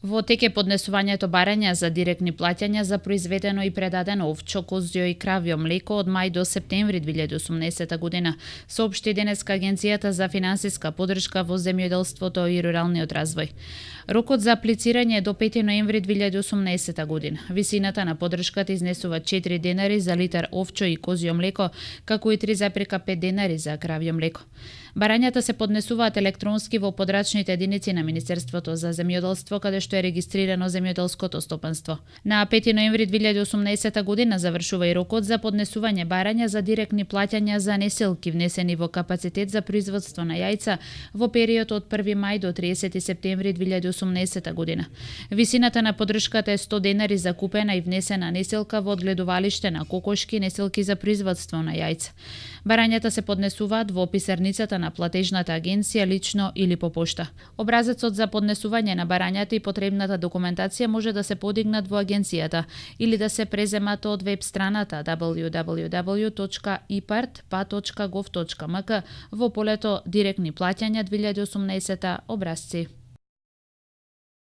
Во тек е поднесувањето барања за директни плаќања за произведено и предадено овчо, козјо и кравјо млеко од мај до септември 2018 година, соопшти денеска Агенцијата за финансиска поддршка во земјоделството и руралниот развој. Рокот за аплицирање е до 5 ноември 2018 година. Висината на поддршката изнесува 4 денари за литар овчо и козјо млеко, како и 3,5 денари за кравјо млеко. Барањата се поднесуваат електронски во подрачните единици на Министерството за земјоделство, каде што е регистрирано земјоделското стопанство. На 5 ноември 2018 година завршува и рокот за поднесување барања за директни плаќања за неселки внесени во капацитет за производство на јајца во период од 1 мај до 30 септември 2018 година. Висината на поддршката е 100 денари за купена и внесена неселка во одгледувалиште на кокошки неселки за производство на јајца. Барањата се поднесуваат во писарницата на платежната агенција лично или по пошта. Образецот за поднесување на барањата и потребната документација може да се подигнат во агенцијата или да се преземат од веб страната www.ipart.pa.gov.mk во полето Директни плаќања 2018 образци.